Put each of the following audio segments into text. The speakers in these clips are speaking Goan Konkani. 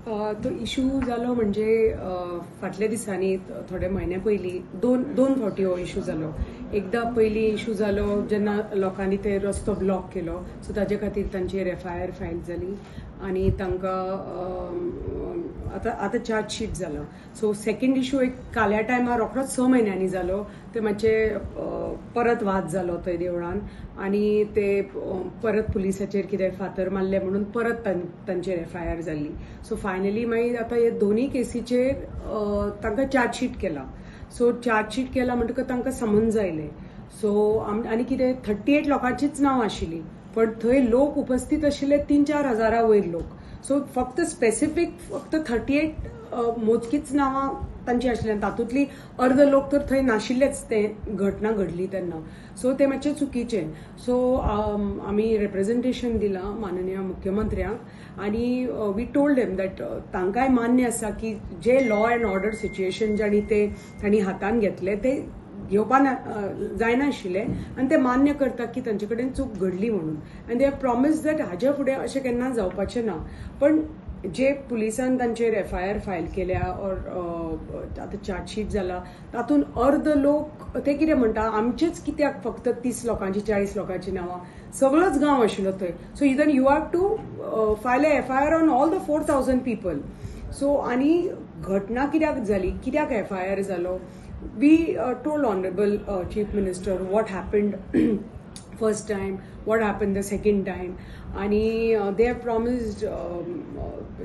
तो इशू जालो म्हणजे फाटल्या दिसांनी थोडे म्हयने पयलीं दोन दोन फावटी हो इशू जालो. एकदां पयलीं इशू जालो जेन्ना लोकांनी ते रस्तो ब्लॉक केलो, सो ताजे खातीर तांचेर एफआयआर फायल जाली आनी तांकां आतां आतां चार्जशीट जाला. सो सेकंड इशू एक काल्या टायमार रोखडोच 6 म्हयन्यांनी जालो, ते मातशे परत वाद जालो थंय देवळान आनी ते परत पुलिसाचेर कितें फातर मारले म्हणून परत तांचेर एफआयआर जाल्ली. सो फायनली मागीर आतां हे दोनूय केसीचेर तांकां चार्जशीट केला. सो चार्जशीट केला म्हणटकच तांकां समन्स आयले. सो आनी कितें 38 लोकांचीच नांव आशिल्ली, पण थंय लोक उपस्थित आशिल्ले 3-4 हजारा वयर लोक. सो फक्त स्पेसिफीक फक्त 38 मोजकीच नांवां तांची आशिल्ली, तातूंतली अर्द लोक तर थंय नाशिल्लेच ते घटना घडली तेन्ना. सो ते मातशें चुकीचें. सो आमी रिप्रेझेंटेशन दिलां माननीय मुख्यमंत्र्यांक आनी we told them that तांकांय मान्य आसा की जे लॉ एंड ऑर्डर सिच्युएशन जाणी ते तांणी हातान घेतले ते घेवपा जायनाशिल्लें आनी ते मान्य करता की तांचे कडेन चूक घडली म्हणून, आनी they have promise that हाजे फुडें अशें केन्ना जावपाचें ना. पण जे पुलिसान तांचेर एफआयआर फायल केल्या ऑर आतां चार्जशीट जाला तातूंत अर्द लोक ते कितें म्हणटा आमचेच कित्याक फक्त 30 लोकांची 40 लोकांची नांवां, सगळोच गांव आशिल्लो थंय. So even you have to file a FIR on all the 4000 people. So आनी घटना कित्याक जाली, कित्याक एफआयआर जालो, we told honourable chief minister what happened first time, what happened the second time, आणि they have promised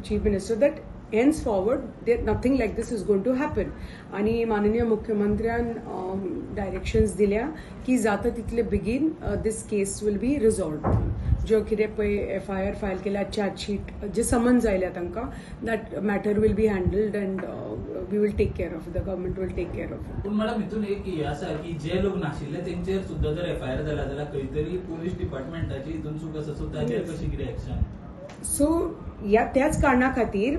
chief minister that henceforward there nothing like this is going to happen. आणि माननीय मुख्यमंत्र्यान डायरेक्शन्स दिल्या की जाता तितले बेगीन this case will be resolve. ज्यो कितें पळय एफआयआर फायल केल्या, चार्जशीट जे समन्स आयल्या तांकां, that matter will be handled and we will take care of, the government will take care of. पूण मॅडम हितून एक हे आसा की जे लोक नाशिल्ले तेंचेर सुद्दां जर एफआयआर जाला जाल्यार खंय तरी पोलीस डिपार्टमेंटाची हितून चूक आसा, सो ताचेर कशी कितें एक्शन? सो ह्या त्याच कारणा खातीर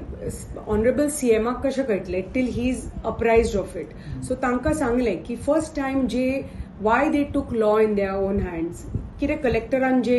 ऑनरेबल सीएमाक कशें कळटलें till he is apprised of it. So तांकां सांगलें की first time J why they took law in their own hands, कितें कलेक्टरान जे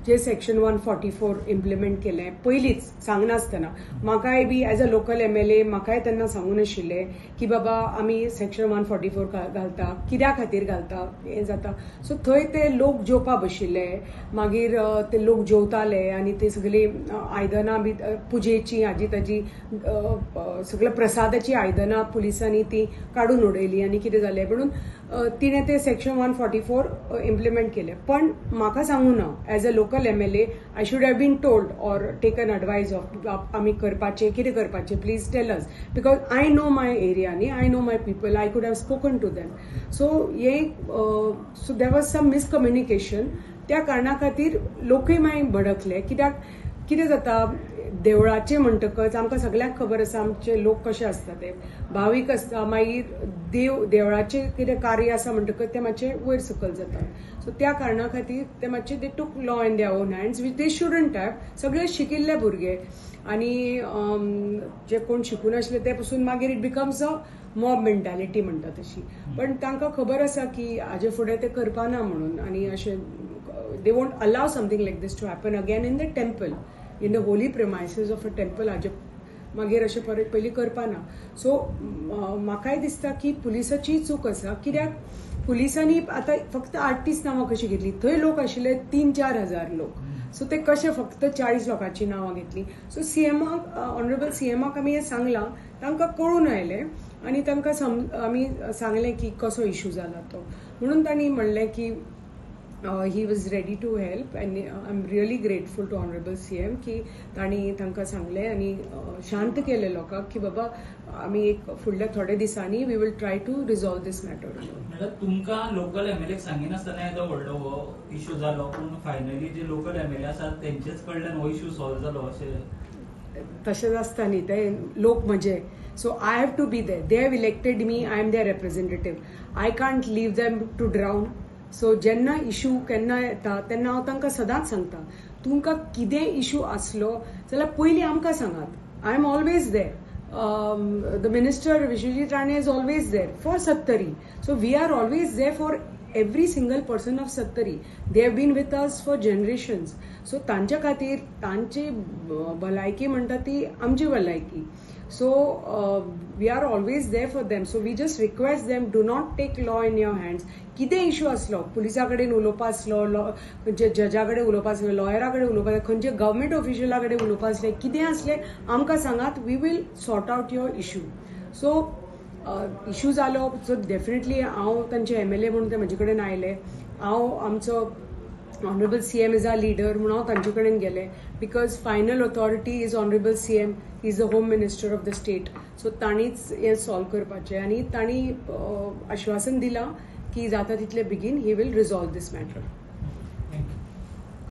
जे सेक्शन 144 इम्प्लिमेंट केलें पयलींच सांगनासतना, म्हाकाय बी एज अ लोकल एमएलए म्हाकाय तेन्ना सांगूं नाशिल्लें की बाबा आमी सेक्शन 144 घालता, कित्या खातीर घालता हें जाता. सो थंय ते लोक जेवपा बशिल्ले, मागीर ते लोक जेवताले आनी ते सगळीं आयदनां बी पुजेची हाजी ताजी सगळ्या प्रसादाची आयदनां पुलिसांनी ती काडून उडयली आनी कितें जालें म्हणून तिणें ते सेक्शन 144 इम्प्लिमेंट केले. पण म्हाका सांगू ना, as a local MLA I should have been told or taken advice of आमी करपाचें कितें करपाचें, please tell us, because I know my area न्ही, I know my people, I could have spoken to them. So हें so there was some miscommunication, त्या कारणा खातीर लोकूय मागीर भडकले. कित्याक कितें जाता देवळाचें म्हणटकच आमकां सगळ्यांक खबर आसा आमचे लोक कशे आसता, ते भावीक आसता, मागीर देवळाचें कितें कार्य आसा म्हणटकच ते मातशें वयर सकयल जाता. सो त्या कारणा खातीर ते मातशे they took law in their own hands which they shouldn't have. सगळे शिकिल्ले भुरगे आनी जे कोण शिकून आशिल्ले ते पसून मागीर it becomes a mob mentality म्हणटा तशी. पण तांकां खबर आसा की हाजे फुडें ते करपाना म्हणून, आनी अशें they won't allow something like this to happen again in the temple, in the holy premises of a temple. हाजे मागीर अशें परत पयलीं करपाना. सो म्हाकाय दिसता की पुलिसाची चूक आसा, कित्याक पुलिसांनी आतां फक्त 38 नांवां कशीं घेतली, थंय लोक आशिल्ले 3-4 हजार लोक, सो ते कशे फक्त 40 लोकांची नांवां घेतली. सो सीएमाक, ऑनरेबल सीएमाक आमी हें सांगलां, तांकां कळून आयलें आनी तांकां आमी सांगलें की कसो इशू जाला तो, म्हणून तांणी म्हणलें की he was ready to help and I'm really grateful to Honorable CM की तांणी तांकां सांगलें आनी शांत केलें लोकांक की बाबा आमी एक फुडल्या थोड्या दिसांनी we will try to resolve this matter. म्हळ्यार तुमकां लोकल एमएलए सांगिनासतना येदो व्हडलो हो इशू जालो, पूण फायनली जे लोकल एमएलए आसात तेंचेच कडल्यान हो इशू सॉल्व जालो अशें तशेंच आसता न्ही ते लोक म्हजे. So I have to be there, they have elected me, I am their representative, I can't leave them to drown. So जेन्ना इशू केन्ना येता तेन्ना हांव तांकां सदांच सांगता, तुमकां कितें इशू आसलो जाल्यार पयलीं आमकां सांगात. I am always there, the minister Vishwajit Rane is always there for Sattari, so we are always there for every single person of Sattari. They have been with us for generations. So तांच्या खातीर तांची भलायकी म्हणटा ती आमची भलायकी. So we are always there for them. So we just request them, do not take law in your hands. कितें इशू आसलो, पुलिसा कडेन उलोवपा आसलो, खंयच्या जजा कडेन उलोवपा आसलो, लॉयरा कडेन उलोवपा आसलें, खंयच्या गव्हर्मेंट ऑफिशियला कडेन उलोवपा आसलें, कितें आसलें आमकां सांगात, we will sort out your issue. So issue जालो, सो डेफिनेटली हांव तांचे एमएलए म्हणून ते म्हजे कडेन आयले. हांव आमचो honourable CM is our leader म्हणून हांव तांचे कडेन गेलें, because final authority is honourable CM, is the home minister of the state. So तांणीच हें सॉल्व करपाचें आनी तांणी आश्वासन दिलां की जाता तितले बेगीन he will resolve this matter.